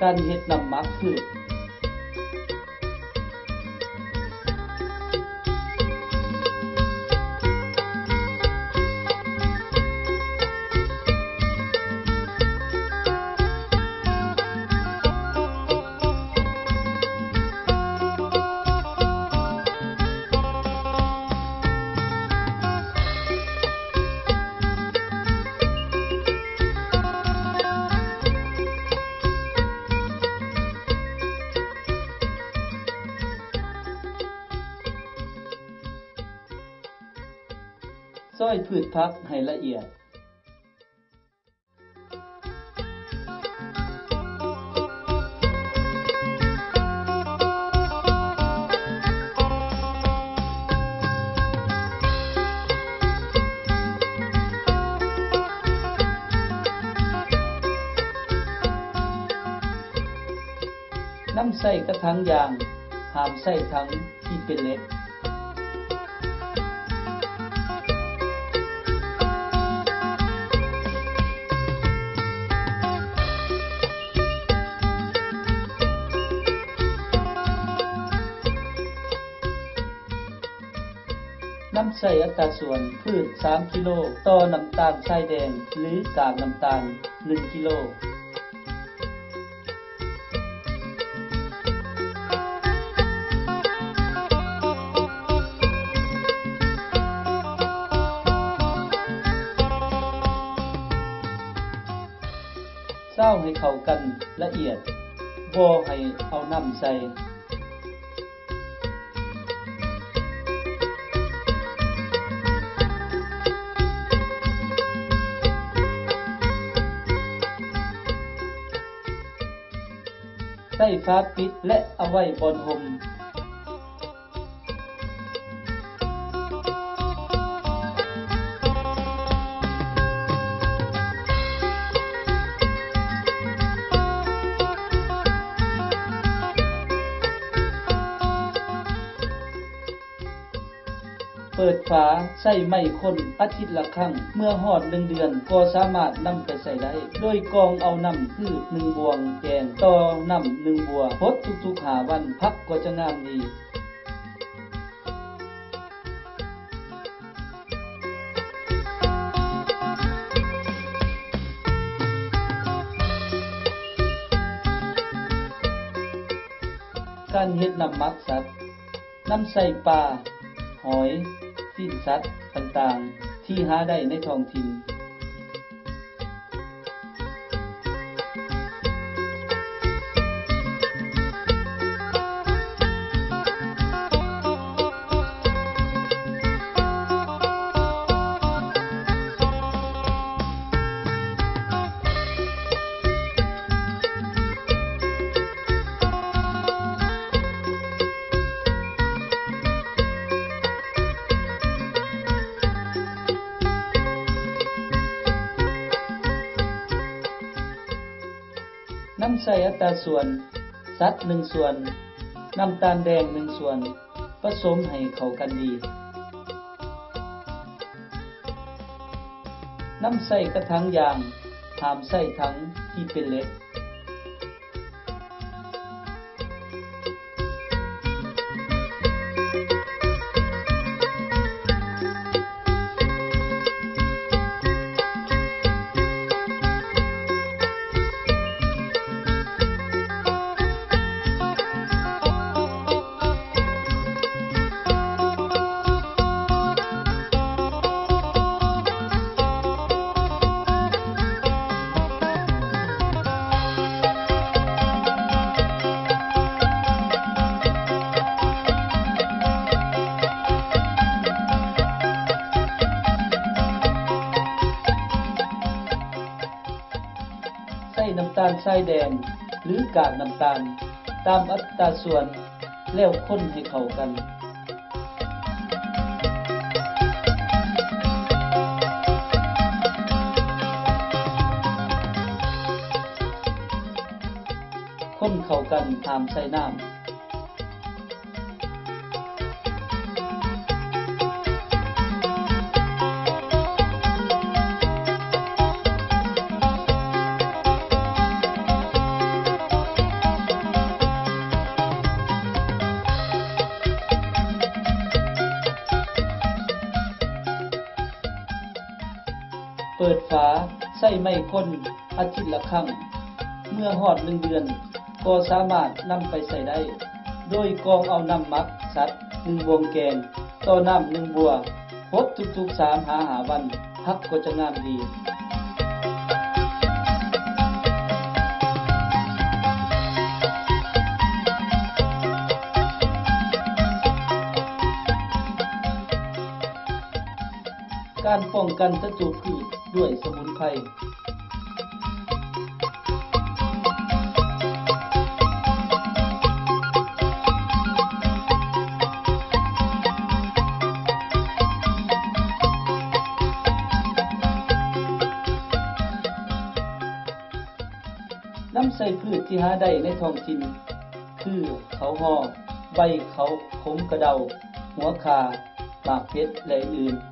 ການເຮັດນ້ຳໝັກພືດ. ຊອຍພືດຜັກໃຫ້ລະອຽດ. ນຳໃຊ້ກະຖັງຢາງ, ຫ້າມໃຊ້ຖັງທີ່ເປັນເຫຼັກ. ນຳໃຊ້ອັດຕາສ່ວນພືດສາມກິໂລຕໍ່ນ້ຳຕານຊາຍແດງ ຫຼື ກາກນ້ຳຕານໜຶ່ງກິໂລ. ຊາວໃຫ້ເຂົ້າກັນລະອຽດ, ບໍ່ໃຫ້ເອົານ້ຳໃສ່. ໃສ່ຝາປິດ ແລະ ເອົາໄວ້ບ່ອນຮົ່ມ. ເປີດຝາໃສ່ໄມ້ຄົນອາທິດລະຄັ້ງ, ເມື່ອຮອດໜຶ່ງເດືອນກໍສາມາດນຳໄປໃຊ້ໄດ້, ໂດຍກອງເອົານ້ຳພືດໜຶ່ງບ່ວງແກງຕໍ່ນ້ຳໜຶ່ງບ່ວງ ຫົດທຸກໆຫ້າວັນ, ຜັກກໍຈະງາມດີ. ການເຮັດນ້ຳໝັກສັດ. ນຳໃຊ້ປາ, ຫອຍ, ຊີ້ນສັດຕ່າງໆ ທີ່ຫາໄດ້ໃນທ້ອງຖິ່ນ. ນຳໃຊ້ອັດຕາສ່ວນ ສັດໜຶ່ງສ່ວນ, ນ້ຳຕານແດງໜຶ່ງສ່ວນ, ປະສົມໃຫ້ເຂົ້າກັນດີ. ນຳໃຊ້ກະຖັງຢາງ, ຫ້າມໃຊ້ຖັງທີ່ເປັນເຫຼັກ. ໃສ່ນ້ຳຕານຊາຍແດງ ຫຼື ກາກນ້ຳຕານ ຕາມອັດຕາສ່ວນ ແລ້ວຄົນໃຫ້ເຂົ້າກັນ. ຄົນເຂົ້າກັນ ຫ້າມໃສ່ນ້ຳ. ເປີດຝາ ໃຊ້ໄມ້ຄົນອາທິດລະຄັ້ງ. ເມື່ອຮອດໜຶ່ງເດືອນ ກໍສາມາດນຳໄປໃຊ້ໄດ້ ໂດຍກອງເອົານ້ຳໝັກສັດໜຶ່ງບ່ວງແກງ ຕໍ່ນ້ຳໜຶ່ງບົວ ຫົດທຸກໆສາມຫາຫ້າວັນ ຜັກກໍຈະງາມດີ. ການປ້ອງກັນສັດຕູພືດດ້ວຍສະໝຸນໄພ. ນຳໃຊ້ພືດທີ່ຫາໄດ້ໃນທ້ອງຖິ່ນ ຄື ເຂົາຮໍ່, ໃບເຂົາຂົມກະເດົາ, ຫົວຂ່າ, ໝາກເຜັດ ແລະ ອື່ນໆ.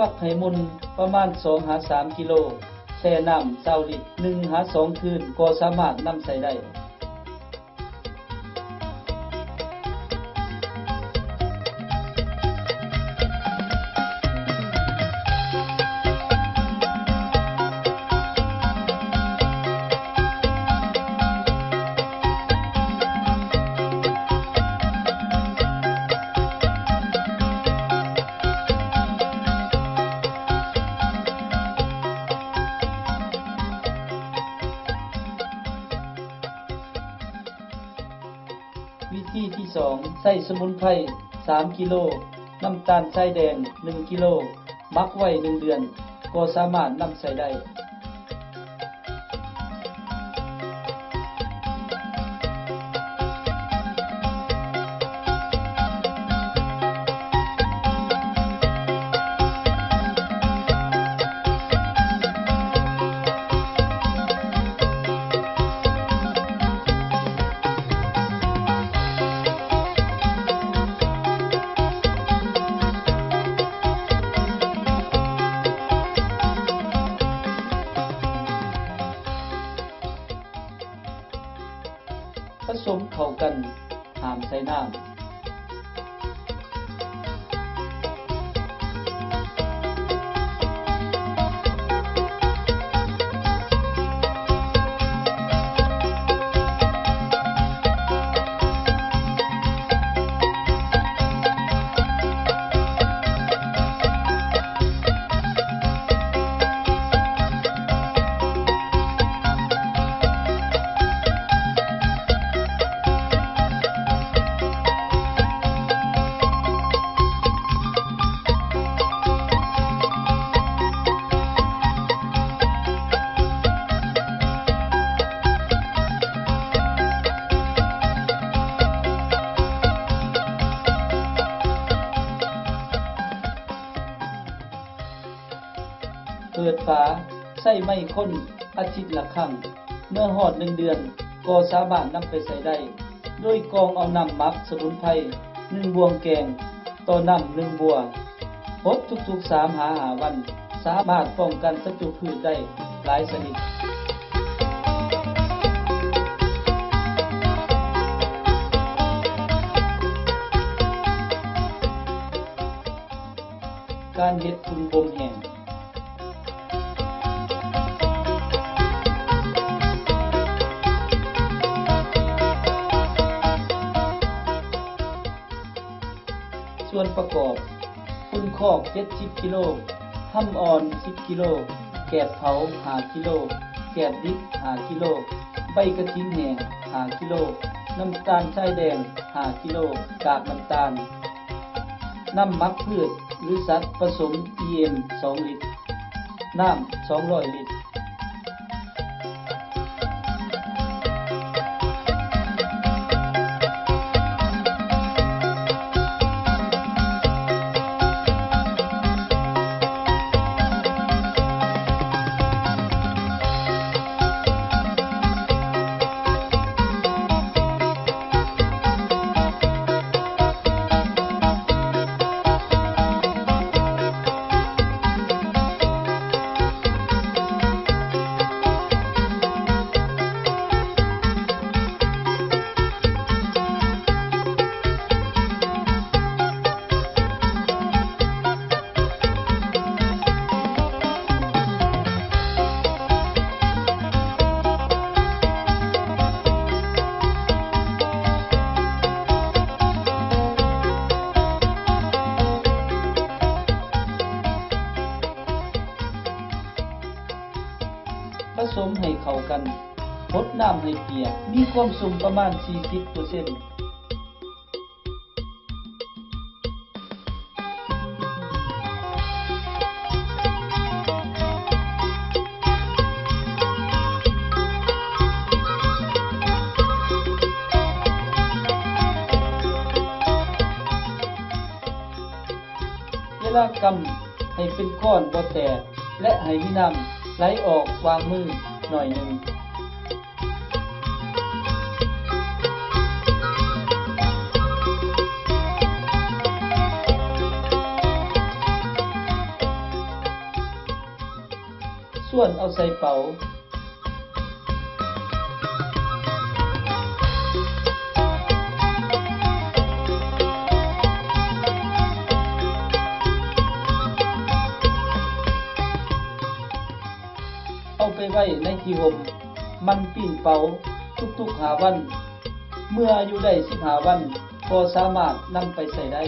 ຟັກໃຫ້ມຸ່ນປະມານສອງຫາສາມກິໂລ, ແຊ່ນ້ຳຊາວລິດ ໜຶ່ງຫາສອງຄືນ ກໍສາມາດນຳໃຊ້ໄດ້. ວິທີທີສອງ ໃຊ້ສະໝຸນໄພສາມກິໂລ, ນ້ຳຕານຊາຍແດງໜຶ່ງກິໂລ, ໝັກໄວ້ໜຶ່ງເດືອນ ກໍສາມາດນຳໃຊ້ໄດ້. ປະສົມເຂົ້າກັນ, ຫ້າມໃສ່ນ້ຳ. ເປີດຝາ, ໃຊ້ໄມ້ຄົນອາທິດລະຄັ້ງ. ເມື່ອຮອດໜຶ່ງເດືອນ ກໍສາມາດນຳໄປໃຊ້ໄດ້ ໂດຍກອງເອົານ້ຳໝັກສະໝຸນໄພໜຶ່ງບ່ວງແກງ ຕໍ່ນ້ຳໜຶ່ງບົວ ຫົດທຸກໆສາມຫາຫ້າວັນ ສາມາດປ້ອງກັນສັດຕູພືດໄດ້ຫຼາຍຊະນິດ. ການເຮັດຝຸ່ນບົ່ມແຫ້ງ. ສ່ວນປະກອບ: ຝຸ່ນຄອກເຈັດສິບກິໂລ, ຮຳອ່ອນສິບກິໂລ, ແກບເຜົາຫ້າກິໂລ, ແກບດິບຫ້າກິໂລ, ໃບກະຖິນແຫ້ງຫ້າກິໂລ, ນ້ຳຕານຊາຍແດງຫ້າກິໂລ, ກາກນ້ຳຕານ, ນ້ຳໝັກພືດ ຫຼື ສັດປະສົມ ອີເອັມ ສອງລິດ, ນ້ຳສອງຮ້ອຍລິດ. ກັນ ຫົດນ້ຳໃຫ້ປຽກ ມີຄວາມຊຸ່ມປະມານສີ່ສິບເປີເຊັນ. ເວລາກຳໃຫ້ເປັນກ້ອນບໍ່ແຕກ ແລະ ໃຫ້ມີນ້ຳໄຫຼອອກຫວ່າງມືໜ້ອຍໜຶ່ງ. ສ່ວນເອົາໃສ່ເປົາ. ເອົາໄປໄວ້ໃນທີ່ຮົ່ມ, ໝັ່ນປີ້ນເປົາທຸກໆຫ້າວັນ. ເມື່ອອາຍຸໄດ້ສິບຫ້າວັນ ກໍສາມາດນຳໄປໃຊ້ໄດ້.